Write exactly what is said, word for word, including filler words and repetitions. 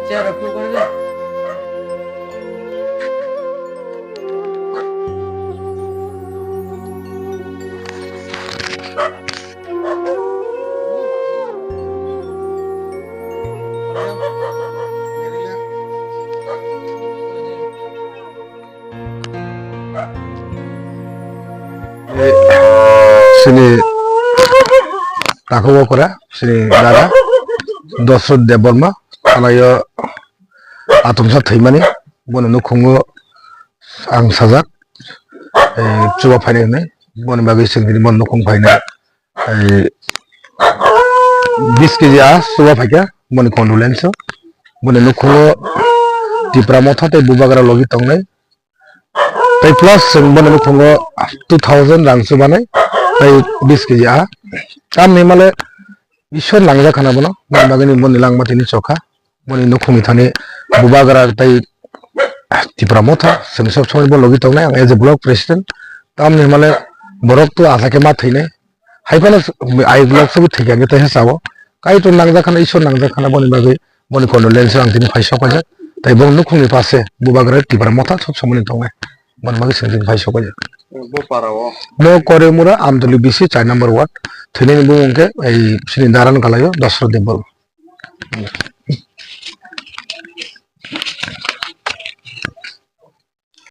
Sini takhuk okra, sini dada Dosrot Debbarma, anayo atomsa thwimani, bono nukhungo ang sajak, chuba phainai hwnwi, boni bagwi chwng tini bono nukhung phainai. Bis keji a chuba phaikha, boni condolence o. Boni nukhungo Tipra Motha tei Bubagra logi tongnai. Tei plus chwng boni nukhungo two thousand rang chubanai, tei bis keji a. Tamni hwnmale Ishwar nangjak khana bono, boni bagwini boni langma tini chokha. Boni nukhungni thani Bubagra tei Tipra Motha, chwng sob somoi bo logi tongnai, ang as a block president. Tamni hwnmale borok to asa khe ma thwinai. Hai phano ai block sobo thwikha khe tei sao. Kaitor nangjak khana, Ishwar nangjak khana boni bagwi boni condolence ang tini phai sok paijak. Tei bong nukhungni pase Bubagra Tipra Motha sob somoni tongnai. Boni bagwi chwng tini phai sok paijak. Bo para o. Bo Korimura Amtuli B C char number ward. Thwinani bumung khe ai sini daran kalaio Dosrot Debbarma.